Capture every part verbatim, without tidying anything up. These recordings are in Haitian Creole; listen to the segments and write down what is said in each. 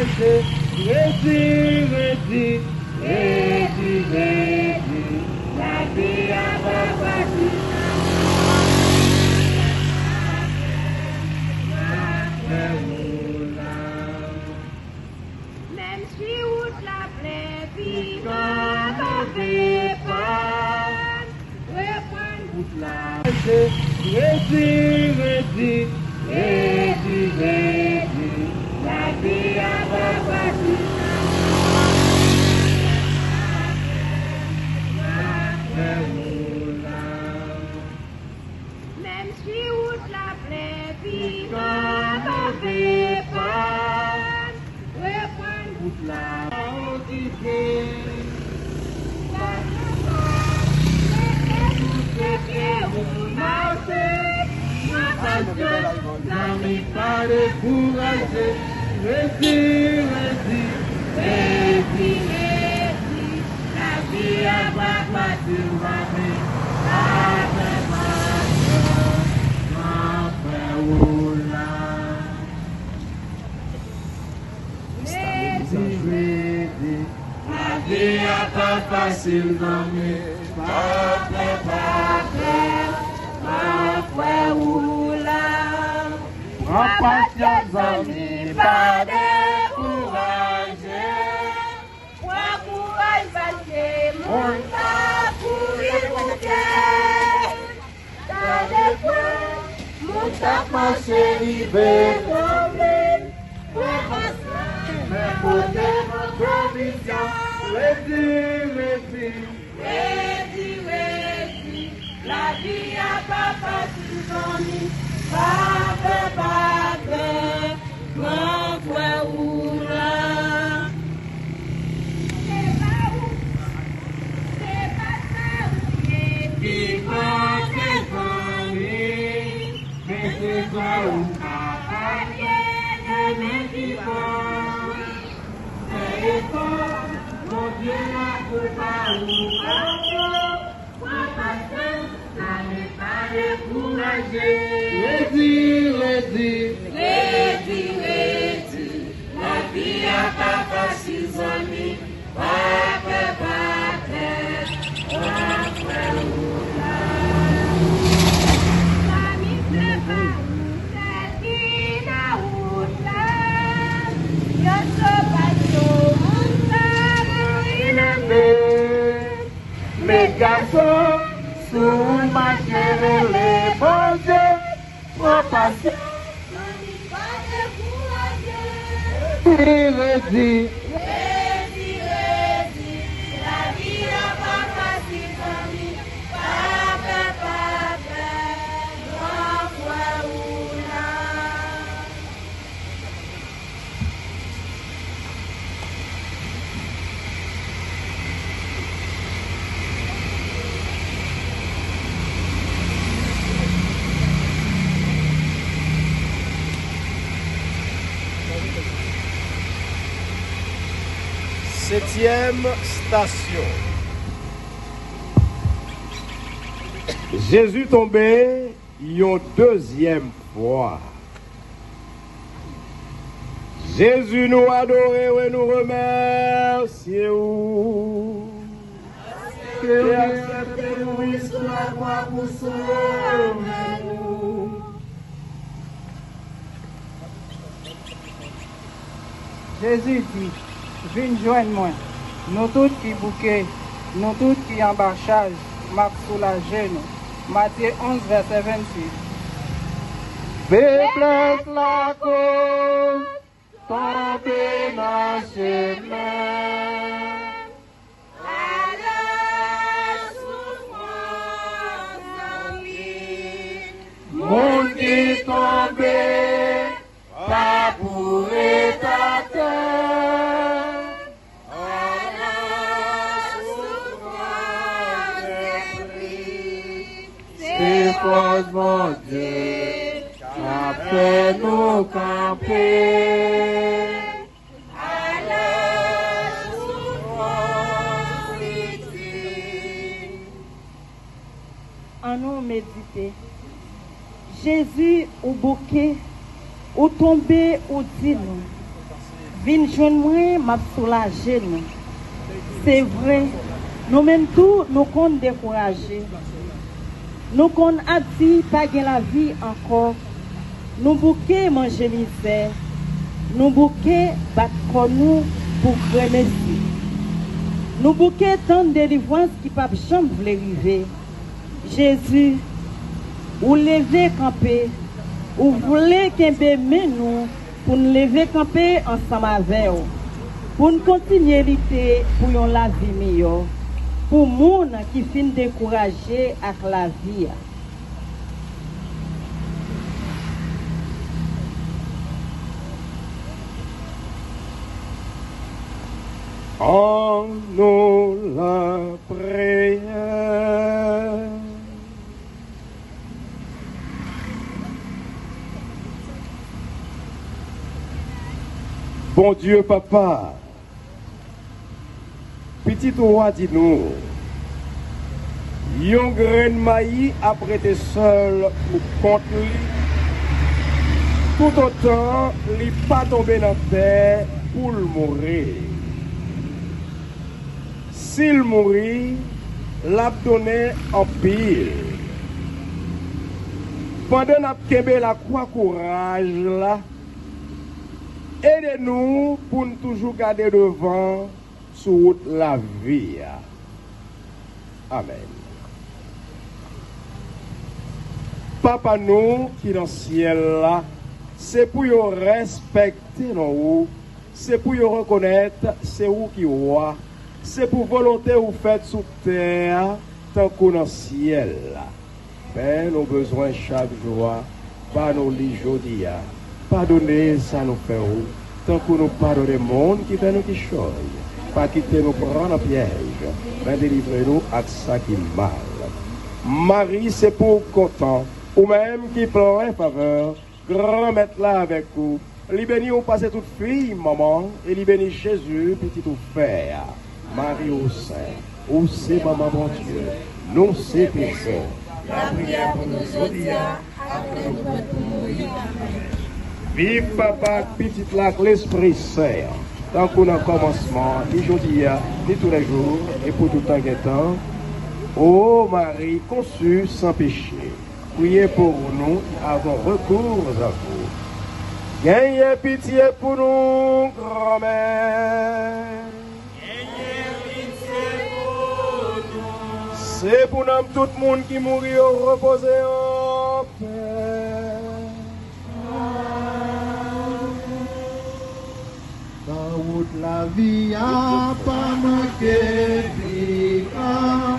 Redi, redi, redi, redi, lavi a pa fasil. Menm si wout la plen, pikan pa fè pàn, reprann wout la. Redi, redi, redi, redi, lavi a pa fasil. Fè wout la. Menm si wout la plen, pikan pa fè pàn, reprann wout la. Pa okipe, pa fè pàn, se ke ou mache, pran pasyans, zanmi, pa dekouraje. Redi, redi, redi, redi. Lavi a pa fasil, zanmi. Pa fè pè, Gran Frè ou la. Redi, redi. Lavi a pa fasil, zanmi. Pa fè pè, Gran Frè ou la. Pran pasyans, zanmi, pa dekouraje. Pran kouraj, paske monn sa kouri pou kè. Gade frè, monn sa mache rive tonbe. Pran pasyans, men poze nan komisyon. Redi, redi. Redi, redi, lavi a pa fasil, zanmi. Pa pè, pa pè, Gran Frè ou la. Se pa ou, se pa sa ou ye ki pote, zanmi. Men se sa ou kapab ye demen ki fò. Fè efò, Bondye la pou ba ou fòs yo. Pran pasyans, zanmi, pa dekouraje. Redi, redi. Redi, redi. Lavi a pa fasil, zanmi. Pa pè, pa pè. Gran Frè ou la. Zanmi, se pa ou sèl ki nan wout la. Yo sovaj yo, moun sa mouri nan men. Men gason, si w mache rele Bondye, pran pasyans. Redi, redi. Redi, redi. Lavi a pa fasil, zanmi. Pa pè, pa pè. Gran Frè ou la. Setyèm estasyon. Jezi tonbe yon dezyèm fwa. Jezi, nou adore w e nou remèsye w. Ke w aksepte mouri sou lakwa pou sove nou. Jezi di, vin jwenn mwen, nou tout ki bouke, nou tout ki anba chaj, m ap soulaje nou. Matye onz, vèsè vennsis. Feblès lakoz tonbe nan chemen. Ala soufrans anpil. Moun ki tonbe pa pou ret atè. Ala soufrans lespri. Se fòs Bondye k ap fè nou kanpe. Ala soufrans itil. Annou medite. Jezi, ou bouke, ou tonbe, ou di nou, Vin jwenn mwen, m ap soulaje nou. Se vre, nou menm tou, nou konn dekouraje. Nou konn ap di pa gen lavi ankò. Nou bouke manje mizè. Nou bouke bat kò nou pou gremesi. Nou bouke tann delivrans ki p ap janm vle rive. Jezi, ou leve kanpe, ou vle kenbe men nou pou n leve kanpe ansanm avè w, pou n kontinye lite pou yon lavi miyò, pou moun ki fin dekouraje ak lavi a. An nou lapriyè. Bondye Papa, Pitit ou a di nou, yon grenn mayi ap rete sèl pou kont li, toutotan li pa tonbe nan tè pou l mouri. Si l mouri, l ap donnen anpil. Pandan n ap kenbe lakwa kouraj la, ede nou pou n toujou gade devan sou wout lavi a. Amèn. Papa nou ki nan syèl la, se pou yo respekte non ou, se pou yo rekonèt se ou ki wa, se pou volonte ou fèt sou tè a tankou nan syèl la. Pen nou bezwen chak jou a, ba nou li jodi a. Padone sa nou fè ou, tankou nou padone moun ki fè nou kichòy. Pa kite nou pran nan pyèj, men delivre nou ak sa ki mal. Mari, se pou ou kontan, ou menm ki plen favè, Granmèt la avèk ou. Li beni ou pase tout fi, manman, e li beni Jezi, pitit ou fè a. Mari ou sen, ou se manman Bondye, nou se pezè. Lapriyè pou nou jodi a, apre nou pran pou mouri. Amèn. Viv Papa ak Pitit la ak Lespri Sen, tankou nan kòmansman, ni jodi a, ni toulèjou, e pou tout tan gen tan. O Mari, conçue sans péché. Priez pour nous qui avons recours à vous. Genyen pitye pou nou, Granmèt. Genyen pitye pou nou. Se pou nanm tout moun ki mouri yo repoze anpè. Amèn. Nan wout lavi a pa manke pikan,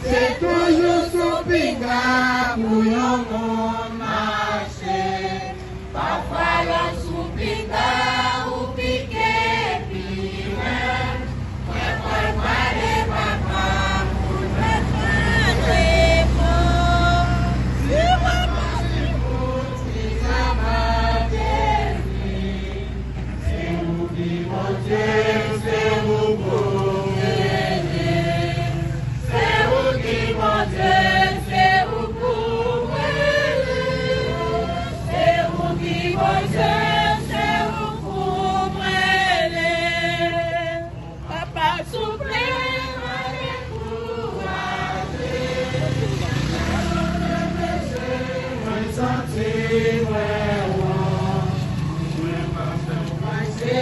se toujou sou pinga pou yon moun mache. Pafwa lè w sou pinga ou pike pi rèd. Mwen pral pale papa pou l fè sa repo. Si w ap mache pou ti sa pa te vin. Se ou ki Bondye, se ou pou m rele. Se ou ki Bondye, se ou pou m rele. Se ou ki Bondye, se ou pou m rele. Papa, souple, pa dekouraje. Mwen santi mwen wont. Mwen pa fè w pase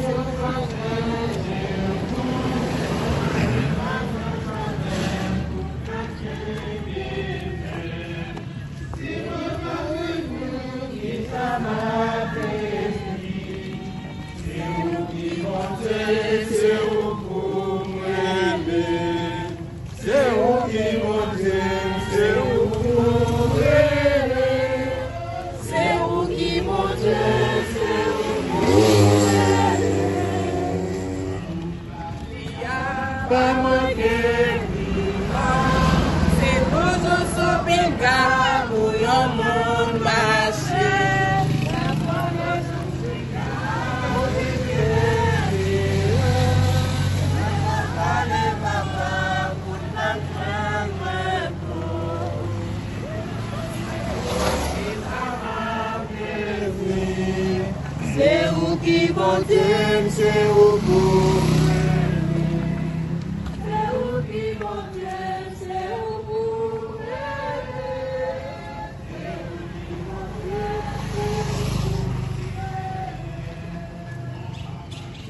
yon konsèy. Mwen pa fè w pase yon konsèy. Pa manke pikan, se toujou sou pinga pou yon moun mache.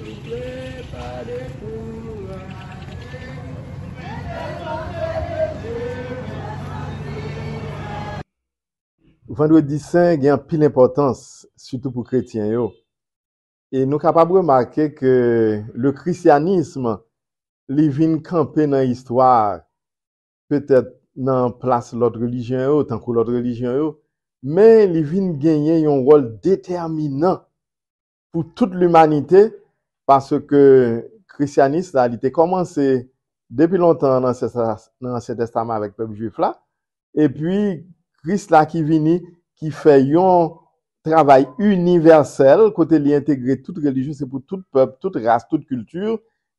Vandredi Sen gen anpil enpòtans, sitou pou kretyen yo. E nou kapab remake ke le christianisme, li vin kanpe nan istwa, petèt nan plas lòt relijyon yo, tankou lòt relijyon yo, men li vin genyen yon wòl detèminan pou tout limanite, paske kristyanis la, li te kòmanse depi lontan nan Ansyen, nan Ansyen Testaman avèk pèp jwif la, epi Kris la ki vini, ki fè yon travay inivèsèl, kote li entegre tout relijyon, se pou tout pèp, tout ras, tout kilti,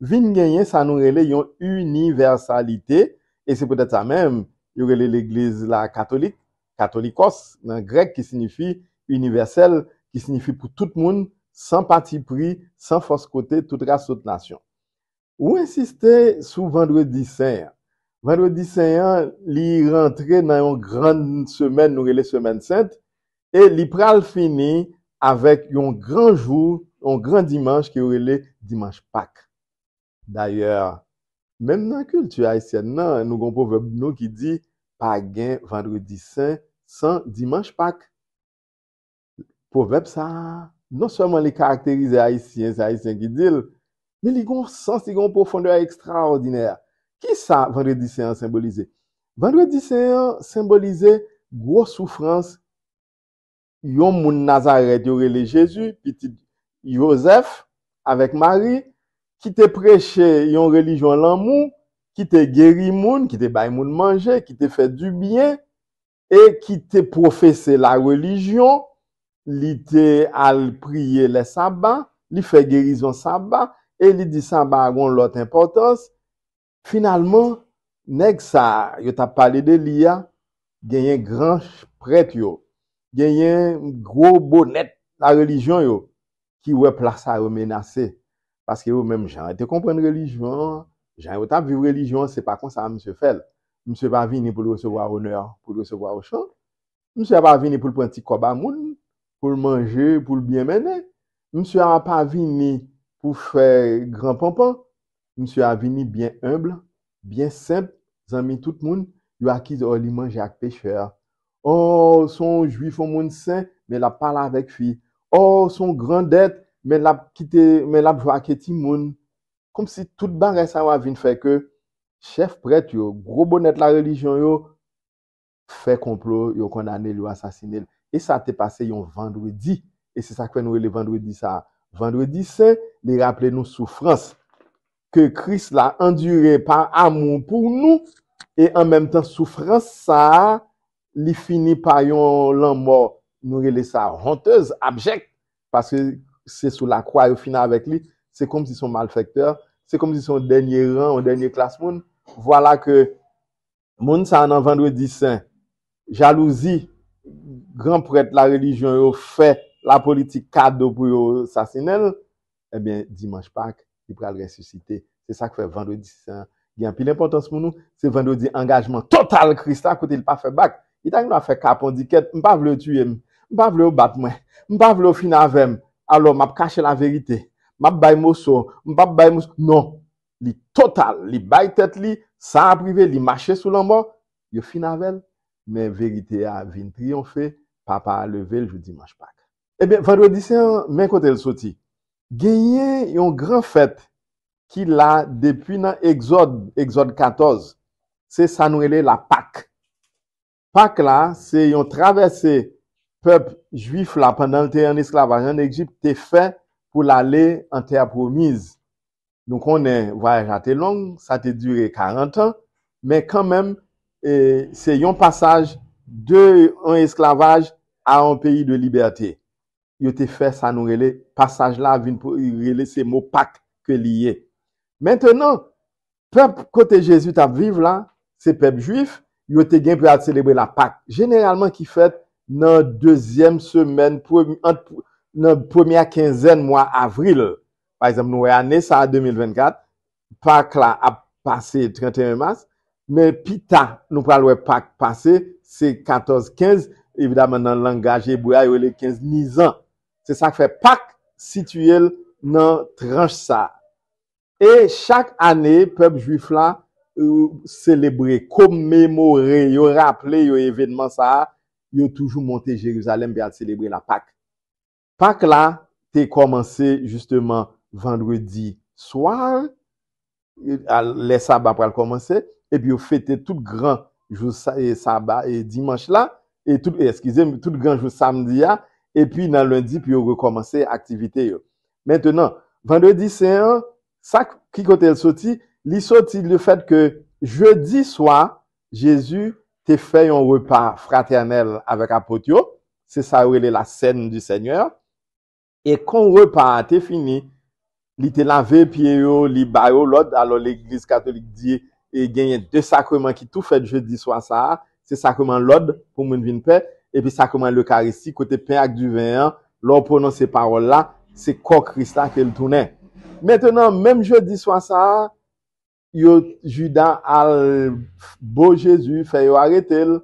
vin genyen sa nou rele yon inivèsalite, e se poutèt sa menm, yo rele legliz la katolik, katolikòs, nan grèk, ki siyifi inivèsèl, ki siyifi pou tout moun, san patipri, san fòs kote, tout ras, tout nasyon. Ou ensiste sou Vandredi Sen an. Vandredi Sen an, li rantre nan yon grann semèn, nou rele Semèn Sent, e li pral fini avèk yon gran jou, yon gran dimanch ke yo rele Dimanch Pak. Dayè, menm nan kilti ayisyèn nan, nou gen yon pwovèb nou ki di, pa gen Vandredi Sen san Dimanch Pak. Pwovèb sa a, non sèlman li karakterize Ayisyen, se Ayisyen ki di l, men li gen yon sans, li gen yon pwofondè ekstraòdinè. Kisa Vandredi Sen an senbolize? Vandredi Sen an senbolize gwo soufrans yon moun Nazarèt yo rele Jezi, pitit Jozèf avèk Mari, ki te preche yon relijyon lanmou, ki te geri moun, ki te bay moun manje, ki te fè dibyen, e ki te pwofese larelijyon, li te al priye lè saba, li fè gerizon saba, e li di saba a gen yon lòt enpòtans. Finalman, nèg sa a, yo t ap pale de li a, genyen gran prèt yo, genyen gwo bonèt larelijyon yo, ki wè plas sa yo menase. Paske yo menm, jan yo te konprann relijyon an, jan yo t ap viv relijyon an, se pa konsa misye fè l. Misye pa vini pou l resevwa onè, pou l resevwa ochan. Misye a pa vini pou l pran ti kòb a moun, pou l manje, pou l byen mennen. Misye a pa vini pou fè gran panpan. Misye a vini byen enb, byen senp, zanmi tout moun. Yo akize, ò, li manje ak pechè. Ò, se yon jwif, yon moun sen, men l ap pale avèk fi. Ò, se yon grandèt, men l ap kite, men l ap jwe ak timoun. Kòmsi tout bagay sa yo a vin fè ke chèf prèt yo, gwo bonèt larelijyon yo, fè konplo, yo kondane l, yo asasine l. E sa te pase yon vandredi. E se sa k fè nou rele vandredi sa a Vandredi Sen, li raple nou soufrans ke Kris la andire pa amou pou nou, e an menm tan soufrans sa a, li fini pa yon lanmò, nou rele sa hontez, abjèk, paske se sou lakwa yo fini avèk li, se kòmsi se yon malfektè, se kòmsi se yon dènye ran, yon dènye klas moun. Vwala ke moun sa a nan Vandredi Sen, jalouzi, gran prèt larelijyon yo fè lapolitik kado pou yo sasinen l, ebyen, dimanch Pak, li pral resisite. Se sa k fè Vandredi Sen an gen anpil enpòtans pou nou. Se vandredi angajman total Kris la, kote li pa fè bak. Li ta gen dwa fè kapon di kèt, m pa vle yo tiye m, m pa vle yo bat mwen, m pa vle yo fin avè m, alò m ap kache laverite, m ap bay moso, m p ap bay moso. Non, li total, li bay tèt li, sa ap rive, li mache sou lanmò, yo fin avè l, men verite a vin triyonfe, Papa a leve l jou dimanch Pak. Ebyen, Vandredi Sen an, men kote l soti. Genyen yon gran fèt ki la depi nan Egzòd, Egzòd katòz. Se sa nou rele la Pak. Pak la, se yon travèse pèp jwif la pandan l te an esklavaj an Ejip te fè pou l ale an tè pwomiz. Nou konnen vwayaj la te long, sa te dire karant an, men kanmenm, e, se yon pasaj de yon esklavaj a yon peyi de libète. Yo te fè sa nou rele pasaj la vin pou rele se mo Pak ke li ye. Mentenan, pèp kote Jezi t ap viv la, se pèp jwif, yo te gen pou y al selebre la Pak, jeneralman ki fèt nan dezyèm semèn, premye, ant, nan premyè kenzèn mwa avril. Pa egzanp, nou wè ane sa a, de mil vennkat, Pak la ap pase trannteyen mas, men pita, nou pral wè Pak pase, se katòz kenz, evidaman nan langaj ebre a, yo rele kenz Nizan. Se sa k fè Pak sitiye l nan tranch sa a. E chak ane, pèp jwif la, euh, selebre, komemore, yo raple yo evenman sa a, yo toujou monte Jerizalèm pou y al selebre la Pak. Pak la te kòmanse jisteman vandredi swa, a, lè saba pral kòmanse, epi yo fete tout gran jou sa, e, saba, e, dimanch la, e tout, e, eskize m, tout gran jou samdi a, epi nan lendi pou yo rekòmanse aktivite yo. Mentenan, vandredi sen an, sa k-, ki kote l soti? Li soti lefèt ke jedi swa, Jezi te fè yon repa fratènèl avèk apot yo, se sa yo rele la Cène du Seigneur. E kon repa a te fini, li te lave pye yo, li ba yo lòd. Alò, Legliz Katolik di, e genyen de sakreman ki tou fèt jedi swa sa a, se sakreman lòd pou moun vin pè, epi sakreman Lekaristi, kote pen ak diven an, lè w pwononse pawòl la, se kò Kris la ke l tounen. Mentenan, menm jedi swa sa a, yo, Jida al bo Jezi, fè yo arete l.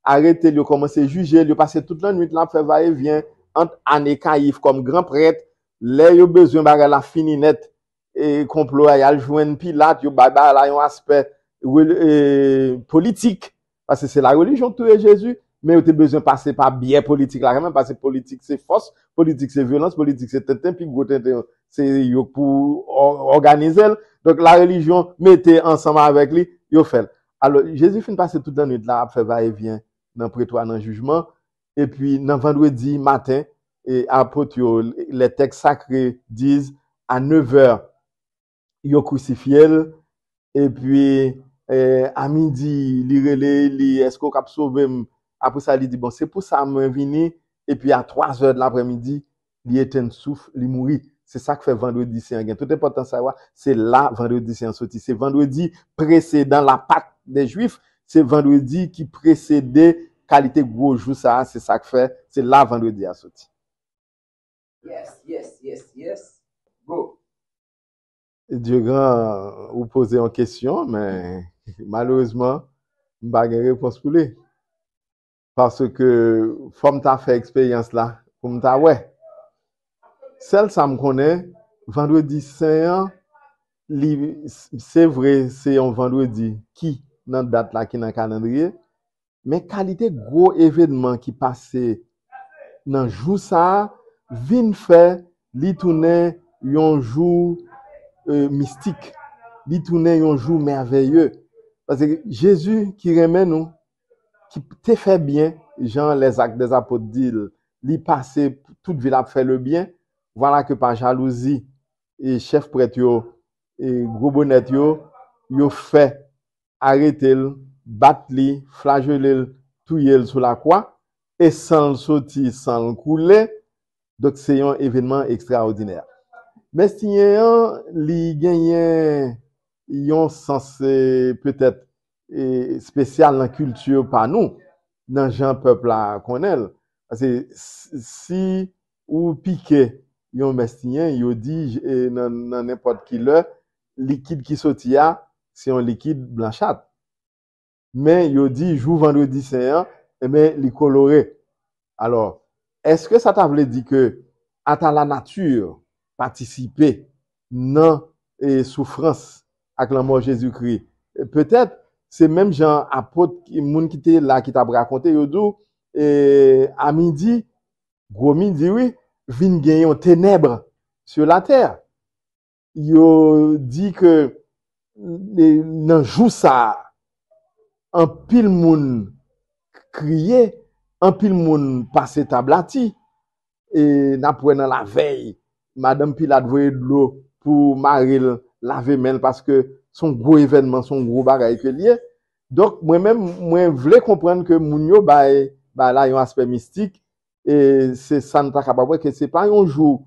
Arete l, yo kòmanse jije l, yo pase tout lannwit la ap fè vayevyen ant Ann e Kayif kòm gran prèt. Lè yo bezwen bagay la fini nèt, e konplo a, y al jwenn Pilat, yo bay bagay la yon aspè rel-, e, politik, paske se la relijyon k touye Jezi, men yo te bezwen pase pa byè politik la kanmenm, paske politik se fòs, politik se vyolans, politik se tenten, pi gwo tenten yo, se yo k pou ò-, òganize l. Donk, la relijyon mete ansanm avèk li, yo fè l. Alò, Jezi fin pase tout lannwit la ap fè vayevyen nan pretwa, nan jijman, epi nan vandredi maten, e apot yo, les textes sacrés disent, à neuf heures, yo krisifye l, epi, e, a midi, li rele, li, èske w k ap sove m? Apre sa, li di, bon, se pou sa mwen vini, epi a twa zè de laprèmidi, li etenn souf, li mouri. Se sa k fè vandredi sen an gen tout enpòtans sa yo a, se la vandredi sen an soti. Se vandredi presedan la Pak dè Jwif, se vandredi ki presede kalite gwo jou sa a, se sa k fè, se la vandredi a soti. Yes, yes, yes, yes. Go. Dye gran, ou poze yon kesyon, men malerezman, m pa gen repons pou li. Paske fò m ta fè eksperyans la pou m ta wè. Sèl sa m konnen, vandredi sen an, li, se vre, se yon vandredi ki nan dat la, ki nan kalandriye, men kalite gwo evenman ki pase nan jou sa a vin fè li tounen yon jou, e, mistik. Li tounen yon jou mèveye. Paske Jezi ki renmen nou, ki te fè byen, jan Les Actes des Apôtres di l, li pase tout vi l ap fè le byen, vwala ke pa jalouzi, e chèf prèt yo, e gwo bonèt yo, yo fè arete l, bat li, flajele l, touye l sou lakwa, e san l soti, san l koule. Donk, se yon evenman ekstraòdinè. Mès Tinyen an, li genyen yon sans, e, petèt, e, espesyal nan kilti pa nou, nan jan pèp la konnen l. Paske si, si ou pike yon mès Tinyen, yo di, e, nan, nan nenpòt ki lè, likid ki soti a, se yon likid blanchat. Men yo di jou vandredi sen an, enben, li kolore. Alò, èske sa ta vle di ke ata lanati patisipe nan, e, soufrans ak lanmò Jezikri? E, petèt, se menm jan apot, moun ki te la, ki t ap rakonte, yo di w, e, a midi, gwo midi, wi, vin gen yon tenèb sou latè. Yo di ke, e, nan jou sa a, anpil moun kriye, anpil moun pase tablati. E n ap wè nan lavèy, madanm Pilat voye dlo pou mari l lave men l, paske se yon gwo evènman, se yon gwo bagay ke l ye. Donk, mwen menm, mwen vle konprann ke moun yo bay, bay la yon aspè mistik, e se sa n ta kapab wè ke se pa yon jou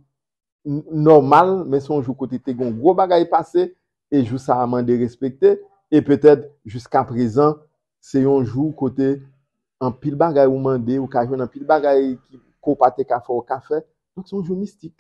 n-, nòmal, men se yon jou kote te gen yon gwo bagay pase, e jou sa a mande respekte, e petèt, jiskaprezan, se yon jou kote anpil bagay ou mande, ou ka jwenn anpil bagay ki, ke w pa te ka fè, ou ka fè. Donk, se yon jou mistik.